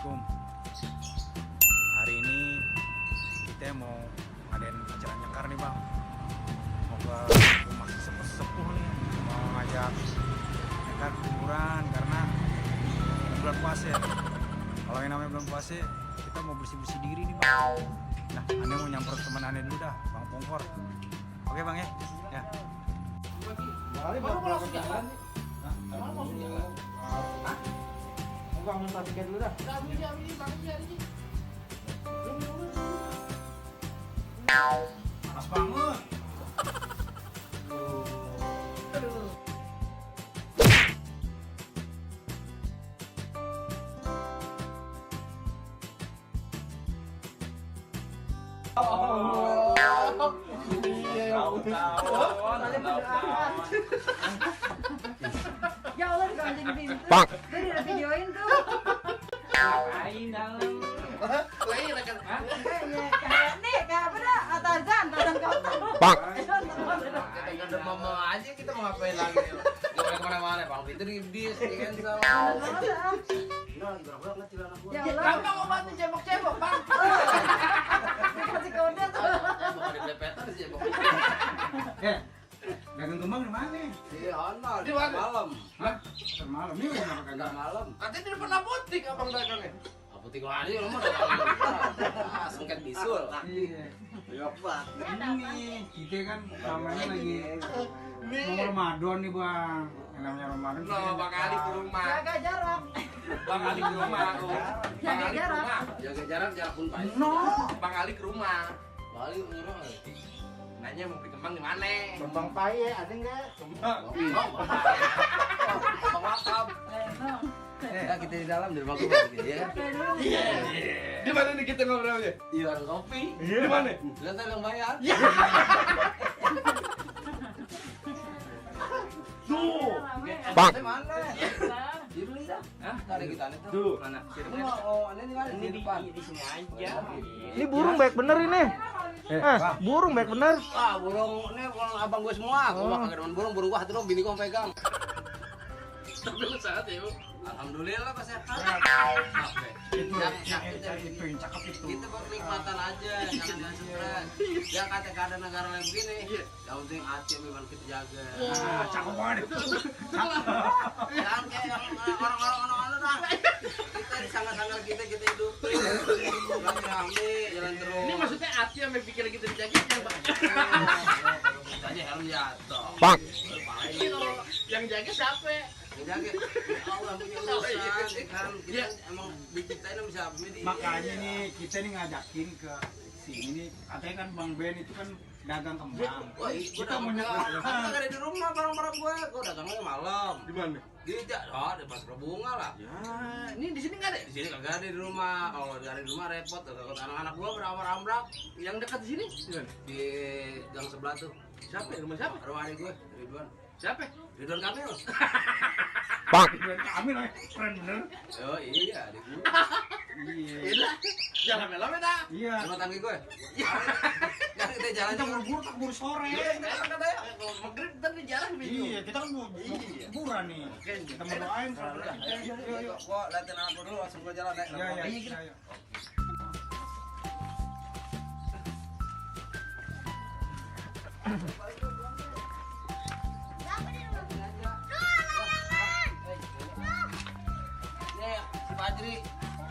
Assalamualaikum. Hari ini kita mau ngadain acara nyekar nih bang. Mau ke rumah sesepuh nih. Mau ngajak nyekar kuburan karena bulan puasa ya. Kalau yang namanya bulan puasa kita mau bersih-bersih diri nih bang. Nah, anda mau nyamper teman anda dulu dah, Bang Pongkor. Oke bang ya. Ya. Baru mau langsung jalan nih. Emang mau langsung jalan? Hah? Enggak, minta tiket dulu dah. Panas banget. Aduh. Ya Allah, jangan jadi pintu. Bang. Tadi udah videoin tuh. Ngapain dalam? Lahir kan? Kayak nih, kayak apa dah? Tarzan Kautan. Bang. Kita udah mama aja, kita mau ngapain lagi? Gak boleh kemana-mana, Bang. Itu di bis, di cancel. Ya Allah. Gampang mau bantu cebok-cebok, Bang. Kasih kode tuh. Mau di plepetan sih cebok. Dagang kembang di mana? Iya, ono. Di mana? Malam. Hah? Malam ini kenapa Agak kagak? malam. Katanya di depan apotik abang dagangnya. Apotik lari, lu mah dagang. Sengket bisul. Iya. Ya, Pak. Ini kita kan namanya lagi mau Ramadan nih bang. Yang namanya Ramadan. No, Bang Ali ke rumah. Jaga jarak. Bang Ali ke rumah. Bang Ali ke rumah. Jaga jarak, jarak pun baik. No. Bang Ali ke rumah. Balik nyuruh. Nanya mau beli kembang di mana? Kembang paye ada enggak? Kembang. Bang Wakab. No. Ya kita di dalam di rumah gua gitu ya. Iya. Di mana nih kita ngobrolnya? Di warung kopi. Di mana? Lihat yang bayar. Tuh. Bang. Di mana? Dibeli dah. Hah? Tadi kita nih tuh. Tuh. Mana? Oh, ini di mana? Di depan. Di sini aja. Ini burung baik bener ini. Burung baik bener. Ah, burung ini burung abang gue semua. Gua mah kagak demen burung, burung gua hati dong bini gua pegang. Tapi lu sehat ya, Bu? Alhamdulillah pas sehat. Itu Yang yang cakep itu. Kita berkenikmatan aja, jangan stres. Ya kata keadaan negara lain begini. Yang penting hati memang kita jaga. Ah, cakep banget itu. Jangan kayak yang orang-orang dah. Kita di sanggar-sanggar kita hidupin. Rame-rame jalan terus. Ini maksudnya hati yang pikir kita dijaga yang Bang. Tadi helm jatuh. Bang. Ini kalau yang jaga siapa? Jaga. Ya Allah punya urusan kan. Kita emang diciptain bisa begini. Makanya nih kita nih ngajakin ke sini nih. Katanya kan Bang Ben itu kan dagang kembang. Wah, Kita mau nyekar. Kan ada di rumah barang-barang gue dagangnya malam. Di mana? Di di pasar bunga lah. Ya, ini di sini nggak ada. Di sini kagak ada di rumah. Kalau ada di rumah repot. Kalau anak-anak gue beramrak-amrak Yang dekat di sini? Di mana? di gang sebelah tuh. Siapa? Rumah siapa? Rumah adik gue, Ridwan. Siapa? Ridwan Kamil. Bang. Kami lah, keren bener. Oh iya, adik gue. Iya. Jangan melame dah. Iya. Rumah tangga gue. Kan kita jalan Kita buru-buru tak buru sore. Kalau maghrib tadi jarang Iya, kita kan mau kuburan nih. Kita mau doain kalau kita. Yuk, yuk, gua liatin anak gua dulu, langsung gua jalan naik. Iya, Iya, iya. Iya. Ini si Fajri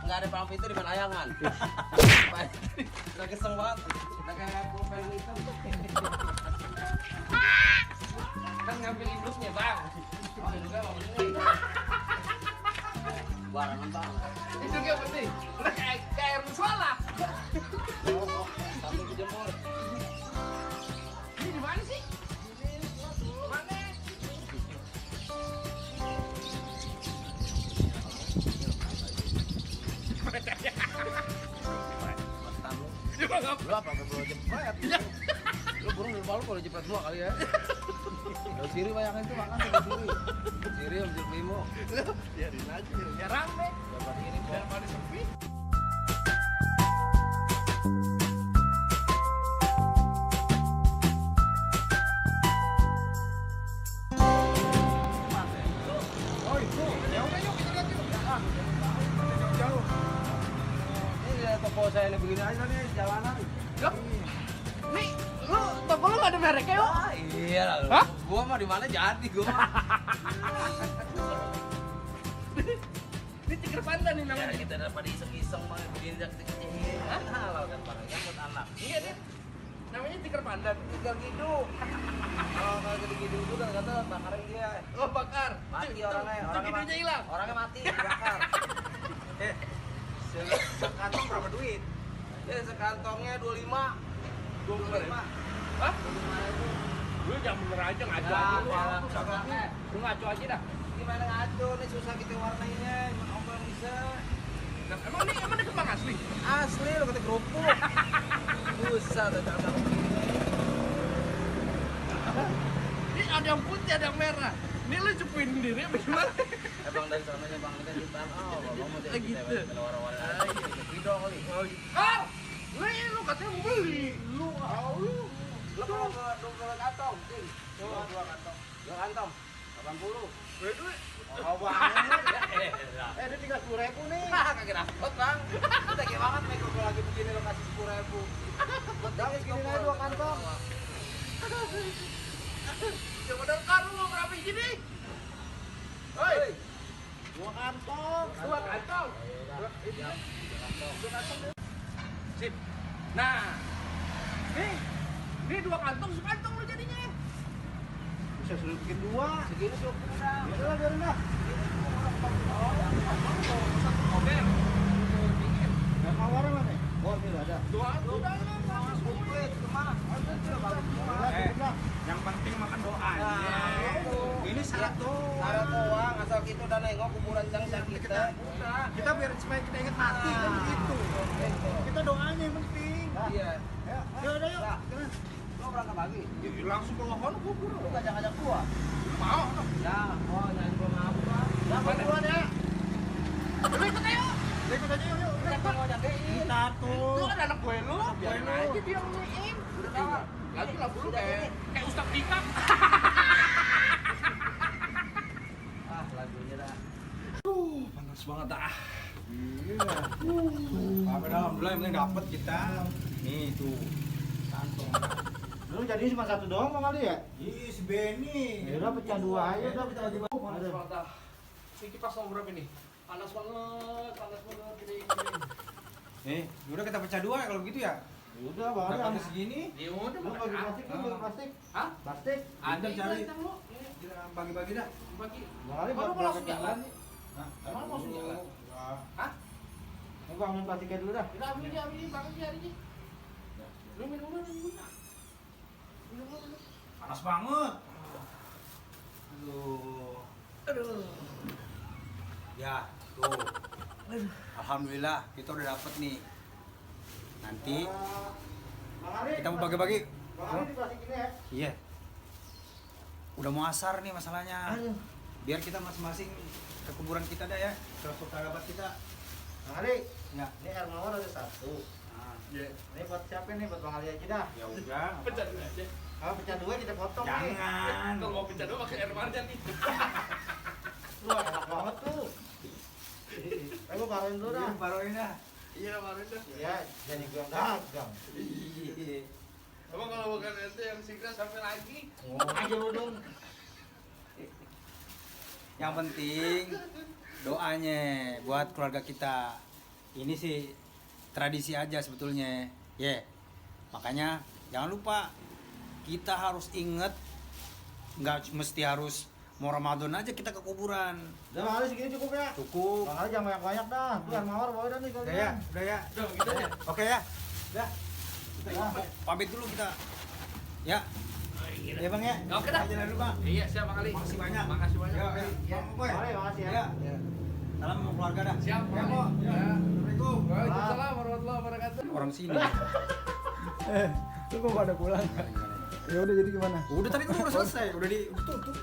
nggak ada palang pintu di mana layangan. Fajri udah keseng banget. Udah kayak pulpen hitam. kan ngambil induknya bang. Oh, juga mau ini. Barangan bang. Itu dia penting. Udah kayak musola. Sambil dijemur. Ini di mana sih? Mana? Lu apa perlu jepret? Lu burung di rumah lu kalau jepret semua kali ya. Lu siri bayangin tuh makan tuh siri. Siri om jeruk limo. Biarin aja. Ya rame. Dapat ini kok. Daripada sepi. Oh itu, ya udah yuk kita lihat yuk. Jauh-jauh. toko saya ini begini aja nih jalanan. Loh? Nih, lu toko lu nggak ada mereknya yuk? Iya lah. Hah? Gua mah di mana jadi gua mah. Ini tikar pandan nih Ya, namanya. kita daripada iseng-iseng mah begini dah kecil-kecil. Halal kan barangnya buat anak. Iya nih, namanya tikar pandan. Tinggal gitu. Oh, kalau gede gitu itu kan kata bakarin dia. Oh bakar. Mati Tuh, orangnya, tuh, orangnya giginya mati. hilang. Orangnya mati dibakar. Sekantong berapa duit? Ya sekantongnya 25. 25. Hah? Lu jangan bener aja ngaco Ya, aja lu. jalan. Lu kagak. Lu ngaco aja dah. Gimana ngaco nih susah kita warnainya, cuma om yang bisa. Nah, emang ini kembang asli? Asli lo kata kerupuk. Susah tuh cara Ini ada yang putih, ada yang merah. Ini lu cupuin sendiri apa gimana? Bang dari sananya bang ini kan jutaan. Oh, bang mau jadi Gitu. kita war-war aja. Video kali. Ah! Lu katanya mau beli. Lu. Lo kalau ke dua kantong, Ting. Dua kantong. 2 kantong. 80. Beli duit. Oh, bang. Dia tinggal 10.000 nih. Kagak dapet, Bang. Udah kayak banget nih kalau lagi begini lo kasih 10.000. Bang, segini aja 2 kantong. Coba daftar lu mau berapa gini? Hoi. 2 kantong. 2 kantong. Sip. Nah. Nih 2 kantong, sekantong lu jadinya. Bisa suruh bikin 2. Segini cukup udah. Ya udah biarin dah. Oke. Dingin. Enggak mau warna mana? Oh, ini ada. 2 udah lah, bagus. Komplit kemana? Yang penting makan doa. Ini syarat Syarat doang, asal kita udah nengok kuburan jangsa kita. Kita biar supaya kita ingat mati kan begitu. Kita doanya yang penting. Iya. Ya udah yuk. Lo berangkat lagi? Langsung ke pohon kubur. Lu ngajak-ngajak gua? Mau. Ya, oh nyanyi gua ngapa? Ya, gua duluan ya. Lu ikut ayo. Ikut aja yuk. Siapa yang mau jagain? Kita tuh. Lu kan anak gue lu. Biarin Biarin aja aja dia ngeliin. Udah tahu. Lagi lagu lu kayak Ustaz Dikak. Ah, lagunya dah. Panas banget dah. Apa alhamdulillah yang penting dapat kita. Nih tuh. Kantong. Lu jadinya cuma 1 doang Bang kali ya? Ih, si Benny. Ya udah pecah 2 aja udah pecah 2. Panas banget dah. Ini kipas nomor berapa nih? Panas banget ini. Nih, udah kita pecah 2 ya kalau begitu ya. Udah Bang Ali. Dapatnya segini. Ya udah Lu bagi plastik, lu bagi plastik. Hah? Plastik. Ada cari. cari lu. Kita bagi-bagi dah. Bagi. Bang Ali Baru buat mau berapa langsung jalan? jalan? Nah, Emang langsung jalan? Hah? Ini Bang ambil plastiknya dulu dah. Udah ambil dia, bangun dia hari ini. Lu minum dulu, minum dulu. Minum dulu. Panas banget. Aduh. Ya, tuh. Alhamdulillah kita udah dapet nih. Nanti Bang Ali. kita mau bagi-bagi. Bang Ali di plastik ini ya. Iya. Udah mau asar nih masalahnya. Aduh. Biar kita masing-masing ke kuburan kita dah ya. Ke sahabat kita. Bang Ali, Ya. ini air mawar ada 1. Nah, Iya. Ini buat siapa nih? Buat Bang Ali aja dah. ya udah. Pecah dulu aja. Kalau pecah 2 kita potong nih. Jangan. Kalau mau pecah dulu pakai air marjan nih. Wah, enak banget tuh. Gua baruin dulu dah. Baroin dah. Iya, kemarin dah. Iya, jadi gua yang dagang. Iya. Emang kalau bukan ente yang sigra sampai lagi. Ngomong aja lu dong. Yang penting doanya buat keluarga kita. Ini sih tradisi aja sebetulnya. Ya. Makanya jangan lupa kita harus inget, nggak mesti harus mau Ramadan aja kita ke kuburan. Udah Bang Ali segini cukup ya. Cukup. Bang Ali jangan banyak-banyak dah. Tuh air mawar bawa dah nih Udah kalian. ya, udah ya. Udah gitu aja. Oke ya. Udah. Nah, Pamit dulu kita. Ya. Ya Bang ya. Oke dah. Jalan dulu Bang. Iya, siap Bang Ali. Makasih banyak. Makasih banyak. Ya, ya. ya. Bang Boy. Bang Ali makasih ya. Ya. Salam sama keluarga dah. Siap, Ya, Bang. Mo. Ya. Assalamualaikum. Waalaikumsalam warahmatullahi wabarakatuh. Orang sini. Lu kok pada pulang? Ya udah jadi gimana? Udah tadi kan udah selesai, udah tutup.